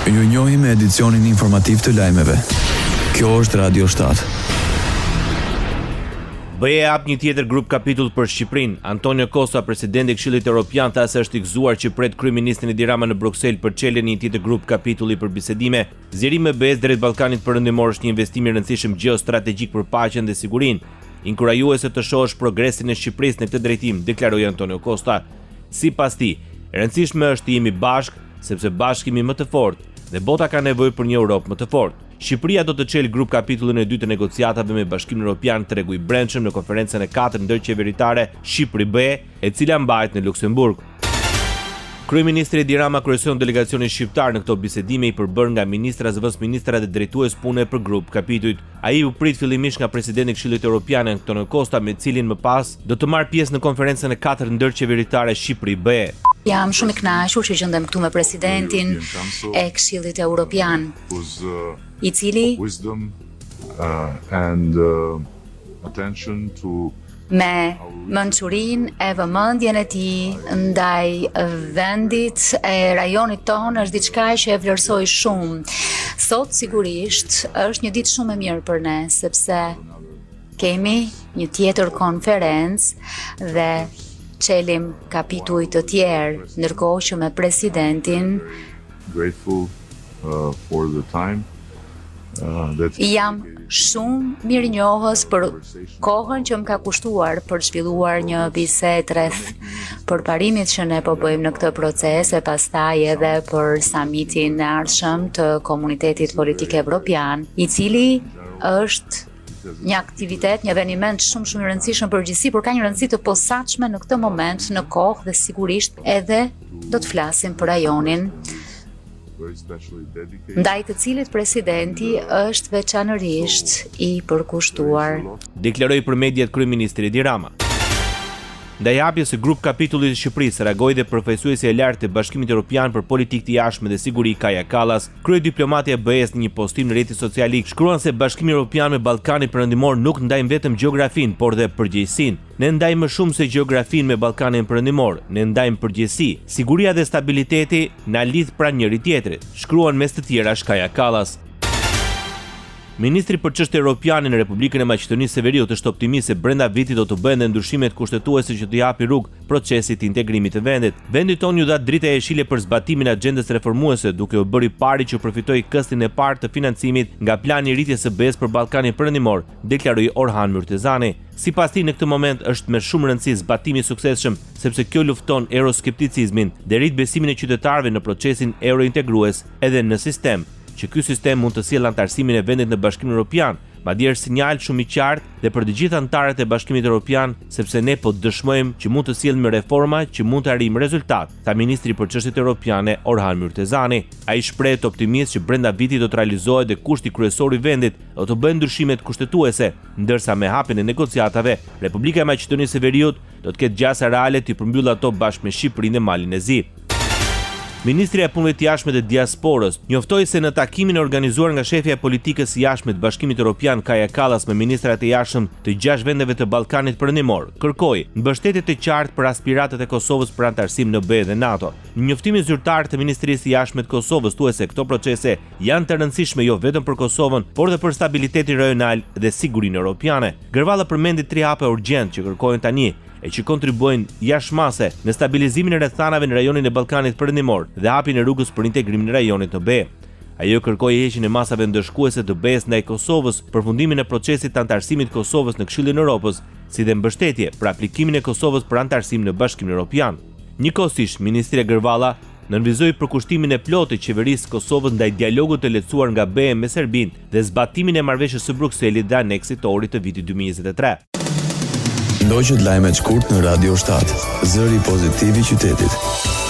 Ju njohim me edicionin informativ të lajmeve. Kjo është Radio 7. BE hap një tjetër grup kapitull për Shqipërinë. Antonio Costa, presidenti i Këshillit Europian, tha se është i gëzuar që pret kryeministrin Edi Rama në Bruksel për çeljen e një tjetër grup kapitulli për bisedime. Zgjerimi i BE-së drejt Ballkanit Perëndimor është një investim i rëndësishëm gjeostrategjik për paqen dhe sigurinë. Inkurajuese të shohësh progresin e Shqipërisë në këtë drejtim, deklaroi Antonio Costa. Sipas tij, e rëndësishme është të jemi bashkë, sepse bashkë jemi më të fortë dhe bota ka nevojë për një Europë më të fortë. Shqipëria do të çelë grup kapitullin e dytë të negociatave me Bashkimin Europian Tregu i Brendshëm në konferencën e katërt ndërqeveritare Shqipëri-BE, e cila mbahet në Luksemburg. Kryeministri Edi Rama kryeson delegacionin shqiptar në këto bisedime i përbërë nga ministra, zëvendësministra dhe drejtues pune për grup kapitujt. Ai u prit fillimisht nga presidenti i Këshillit Europian Antonio Costa, me të cilin më pas do të marrë pjesë në konferencën e katërt ndërqeveritare Shqipëri-BE. Jam shumë i kënaqur që gjendem këtu me presidentin e Këshillit Europian, i cili me mençurinë e vëmendjen e tij ndaj vendit e rajonit tonë është diçka që e vlerësoj shumë. Sot sigurisht është një ditë shumë e mirë për ne sepse kemi një tjetër konferencë dhe çelim kapituj të tjerë, ndërkohë që me presidentin grateful uh, for the time uh, that Jam shumë mirënjohës për kohën që më ka kushtuar për të zhvilluar një bisedë rreth përparimit që ne po bëjmë në këtë proces e pastaj edhe për samitin e ardhshëm të Komunitetit Politik Evropian, i cili është një aktivitet, një eveniment shumë shumë i rëndësishëm në përgjithësi, por ka një rëndësi të posaçme në këtë moment, në kohë dhe sigurisht edhe do të flasim për rajonin ndaj të cilit presidenti është veçanërisht i përkushtuar. Deklaroi për mediat kryeministri Edi Rama. Ndaj hapjes së grup kapitullit të Shqipërisë reagoi dhe përfaqësuesja e lartë e Bashkimit Europian për Politikë të Jashtme dhe Siguri Kaja Kallas. Kryediplomatja e BE-së në një postim në rrjetin social X shkruan se Bashkimi Europian me Ballkanin Perëndimor nuk ndajnë vetëm gjeografinë, por dhe përgjegjësinë. Ne ndajmë më shumë se gjeografinë me Ballkanin Perëndimor, ne ndajmë përgjegjësi. Siguria dhe stabiliteti na lidh pranë njëri-tjetrit, shkruan mes të tjerash Kaja Kallas. Ministri për Çështje Europiane në Republikën e Maqedonisë së Veriut është optimist se brenda vitit do të bëhen dhe ndryshimet kushtetuese që t'i hapin rrugë procesit të integrimit të vendit. Vendit tonë iu dha drita jeshile për zbatimin e axhendës reformuese, duke u bërë i pari që përfitoi këstin e parë të financimit nga Plani i Rritjes së BE-së për Ballkanin Perëndimor, deklaroi Orhan Myrtezani. Sipas tij në këtë moment është me shumë rëndësi zbatimi i suksesshëm, sepse kjo lufton euroskepticizmin dhe rrit besimin e qytetarëve në procesin eurointegrues edhe në sistem, që ky sistem mund të sjellë anëtarësimin e vendit në Bashkimin Europian, madje është sinjal shumë i qartë dhe për të gjithë anëtarët e Bashkimit Europian, sepse ne po dëshmojmë që mund të sjellim reforma që mund të arrijmë rezultat, tha ministri për Çështjet Europiane Orhan Myrtezani. Ai shprehet optimist që brenda vitit do të realizohet dhe kushti kryesor i vendit do të bëhen ndryshimet kushtetuese, ndërsa me hapjen e negociatave, Republika e Maqedonisë së Veriut do të ketë gjasa reale t'i përmbyllë ato bashkë me Shqipërinë dhe Malin e Zi. Ministria e Punëve të Jashtme dhe Diasporës njoftoi se në takimin e organizuar nga shefja e politikës së jashtme të Bashkimit Europian Kaja Kallas me ministrat e jashtëm të gjashtë vendeve të Ballkanit Perëndimor, kërkoi mbështetje të qartë për aspiratat e Kosovës për anëtarësim në BE dhe NATO. Në njoftimin zyrtar të Ministrisë së Jashtme të Kosovës thuhet se këto procese janë të rëndësishme jo vetëm për Kosovën, por dhe për stabilitetin rajonal dhe sigurinë europiane. Gërvalla përmendi tri hapa urgjentë që kërkohen tani e që kontribuojnë jashtë mase në stabilizimin e rrethanave në rajonin e Ballkanit Perëndimor dhe hapjen e rrugës për integrimin e rajonit në BE. Ajo kërkoi heqjen e masave ndëshkuese të BE-së ndaj Kosovës, përfundimin e procesit të anëtarësimit të Kosovës në Këshillin e Europës, si dhe mbështetje për aplikimin e Kosovës për anëtarësim në Bashkimin Europian. Njëkohësisht, ministrja Gërvalla nënvizoi përkushtimin e plotë të Qeverisë së Kosovës ndaj dialogut të lehtësuar nga BE me Serbinë dhe zbatimin e Marrëveshjes së Brukselit dhe Aneksit të Ohrit të vitit 2023. Ndoqët lajmet shkurt në Radio 7, zëri pozitiv i qytetit.